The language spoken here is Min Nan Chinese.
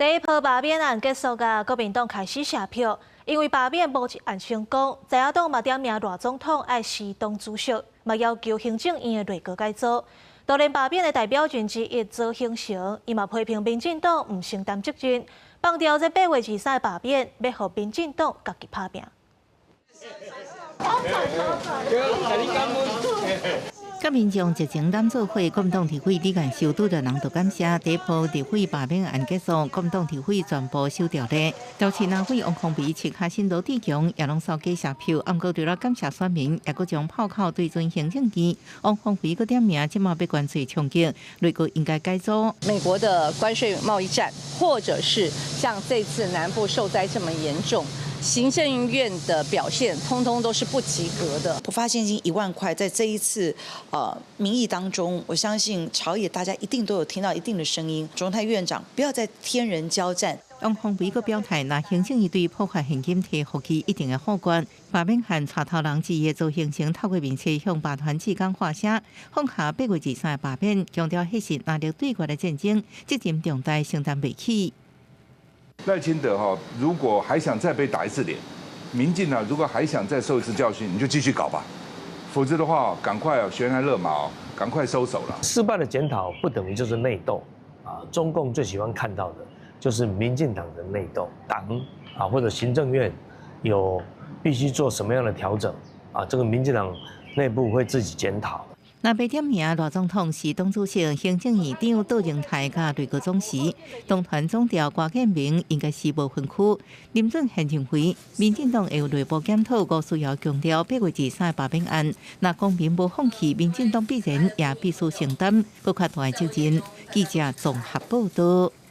第一波罷免案結束啊，國民黨開始卸票，因為罷免無一案成功，在野黨嘛點名賴總統愛辭黨主席，嘛要求行政院的內閣改組。當然罷免的代表人之一曹興誠，伊嘛批評民進黨毋承擔責任，放掉這8月23罷免，欲予民進黨家己拍拚。佮民眾熱情攬做伙，國民黨立委李彥秀拄著人就感謝第一波立委罷免案結束，國民黨立委全部收掉咧。桃市立委王鴻薇、赤下新羅志強也攏掃假卸票，毋過除了感謝選民，也閣將炮口對準行政院。王鴻薇閣點名，這馬欲關稅衝擊，內閣應該改組。美國的關稅貿易戰，或者是像這次南部受災這麼嚴重，行政院的表現，通通都是不及格的。不發現金1萬塊，在這一次民意當中，我相信朝野大家一定都有聽到一定的聲音。卓榮泰院長，不要再天人交戰。王鴻薇閣表態，若行政院對破壞現金提予去，一定會否決。罷免案帶頭人之一的曹興誠透過面冊向罷團志工發聲，放下8月23罷免，強調彼是拿力對決的戰爭，責任重大，承擔袂起。賴清德哈，如果還想再被打一次臉，民進黨如果還想再受一次教訓，你就繼續搞吧，否則的話，趕快懸崖勒馬，趕快收手了。失敗的檢討不等於就是內鬥啊！中共最喜歡看到的就是民進黨的內鬥，黨啊或者行政院有必須做什麼樣的調整啊？這個民進黨內部會自己檢討。若被點名賴總統辭黨主席、行政院長卓榮泰佮內閣總辭，黨團總召郭建明應該是無分區。林俊憲認為，民進黨會有內部檢討，吳思瑤強調8月23罷免案，若公民無放棄，民進黨必然也必須承擔閣較大責任。記者綜合報道。